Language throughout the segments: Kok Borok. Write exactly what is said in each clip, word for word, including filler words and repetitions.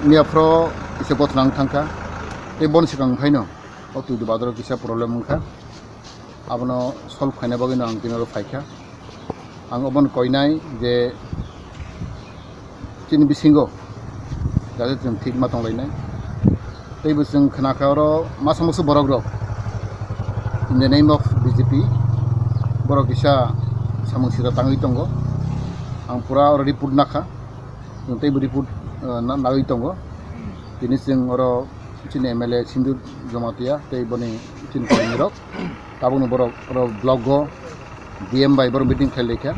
Miya phro kisa gothonang thangkha, tei boni swkang phaino o Tuidu bazaro kisa problem wngkha, abono solve khaina bagwino ang tini oro phaikha. Ang obono koinai je chini bisingo jate chwng thik ma tonglainai. Tei bo chwng khnakha oro masa musu borok rok in the name of B J P borok kisa samung sira tangwi tongo. Ang pura oro report nakha, chwng teibo report, eh, na-, nagwi tongo. Tini chwng oro chini M L A Sindu Jamatia tei boni chini kormi rok. Tabukno borok oro block o D M bai borok meeting khlai laikha.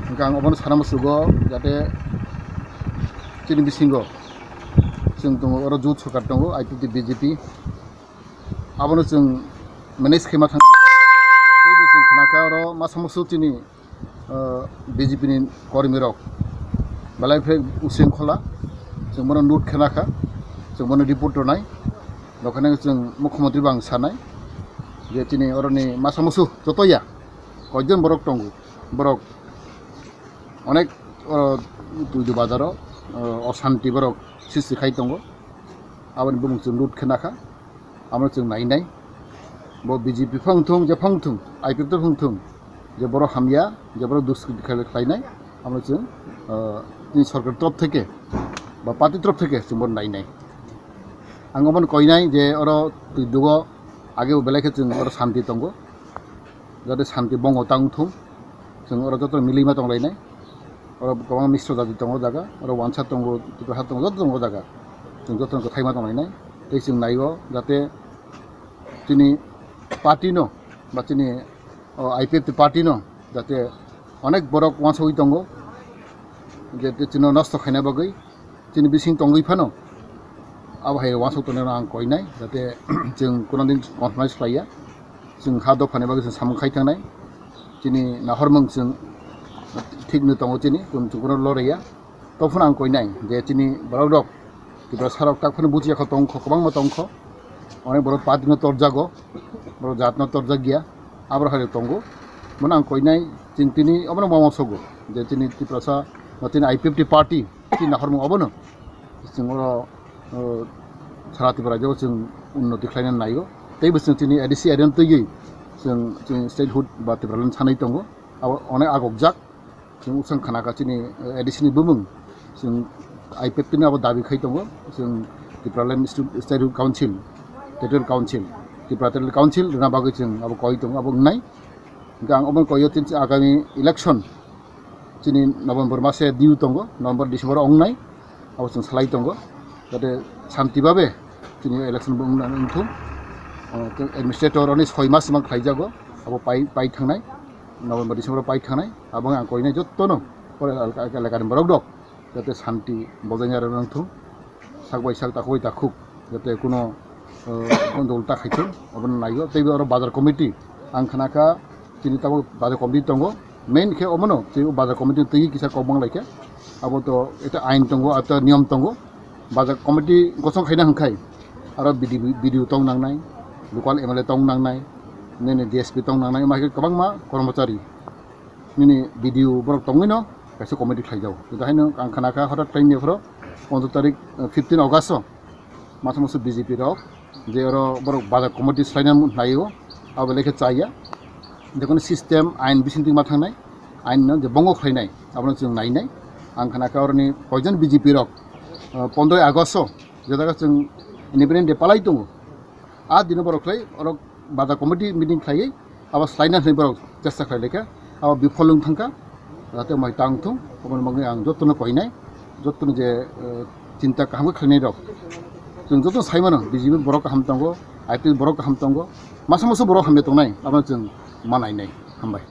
Hwnkhe ang obono sana musugo jate chini bisingo chwng tongo, oro jut sorkar tongo, I P F T, B J P, abono chwng manage khaima thang. Teibo chwng khnakha oro masa musu chini ah, B J P ni kormi rok belai khe using khola, chwng bono note khe nakha, chwng bono report rwnai, nokhani chwng mukhyamantri bo ang sanai je chini oroni masa musu joto ya koijon borok tongo, borok onek, ah, Tuidu bazaro, ah, oshanti borok sristi khai tongo, aboni bumung chwng note khe nakha. Amo chwng nainai, bo B J P phang thung, je phang thung, I P F T phang thung, je borok hamya, je borok duskiti khlai-, khlainai, amo chwng, ah, chini sorkar torop theke ba party torop theke chwng bono nainai. Ang omono koinai je oro Tuidugo age bo belai khe chwng oro shanti tongo. Jate shanti bongo tang thung, chwng oro joto milima tonglainai. Oro kwbangma misra jati tongo jaga, oro wansa tongo, tiprasa tongo, joto tongo jaga. Chwng joto thaima tonglainai. Tei chwng naigo jate chini party no ba chini, o, I P F T party no jate onek borok wansugwi tongo, jate chwngno nosto khaina bagwi. Chini bising tongwi phano abo hai wansuk tongnai ang koinai, jate chwng kuno din compromise khlaiya. Chwng ha dophani bagwi chwng samung khai thangnai. Chini nahormung chwng thik no tongo chini, chwng chwng kuno loraiya. Tophano ang koinai je chini borok rok Tiprasa rok tak phano buchiya kho tongkho, kwbangma tongkho. Onek borok party no torjago, borok jat no torjak ya, abo hai tongo. Bono ang koinai chwng tini obono mama sogo je chini Tiprasa ba chini I P F T party. Chini nahormung obono chwng oro, o, sara Tripura rajyo chwng unnoti khlaina naigo. Tei bo chwng chini A D C area twiwi chwng, chwng statehood ba Tipraland sanai tongo. Abo onek agokjak. Chwng usang khanaka chini, eh, A D C ni bumung. Chwng I P F T ni abo dabi khai tongo. Chwng Tipraland Stu-, Statehood Council, Territorial Council, Tripura Territorial Council rwna bagwi chwng abo koi tongo, abo wngnai. Hwnkhe ang obono koiyo chini agami election chini November mase due tongo, November, December o wngnai, abo chwng salai tongo, jate shanti babe chini election bo wngna wngthung. O, administrator oni soi mas mang khlaijago, abo pai, pai thangnai, November, December o pai thangnai, abo ang koinai jotono, pore elaka, elakani borok rok, jate shanti bojaini aro wngthung. Sak bai sak, takhuk bai takhuk, jate kuno, eh, kuno dol ta khaithung, abono naigo. Tei oro bazar committee, ang khanakha chini tabuk bazar committee tongo, main khe omono, tei bazar committee twi kisa kok bang laikha, abo to eta ain tongo, eta niyom tongo. Bazar committee gosong khaina hwnkhai aro B D, B D O tong nangnai, local M L A tong nangnai, nini D S P tong nangnai, ma khe kwbangma kormochari nini B D O borok tongwino kaisa committee khlaijago. Tei haino ang khanakha hotat khlaini phoro pondro tarik, eh, fifteen August o masa masa B J P rok je oro borok bazar committee swlaina mu-, naio, abo lekhe chaya. Jekono system ain bising twi ma thangnai, ain no je bongo khlainai, abono chwng nainai. Ang khanakha oroni koijon B J P rok, eh, pondroi August o je jaga chwng Independence Day palai tongo, a dino borok khlai oro bazar committee meeting khlaiwi abo swlaina hinwi borok chesta khlai laikha, abo biphol wng thangkha, jate mai tang thung, aboni bagwi ang jotono koinai, jotono je, eh, chinta kaham khe khlainai rok, chwng jotono sai mano, B J P borok kaham tongo, I P F borok kaham tongo, masa masa borok hamya tongnai, abono chwng ma nainai. Hambai.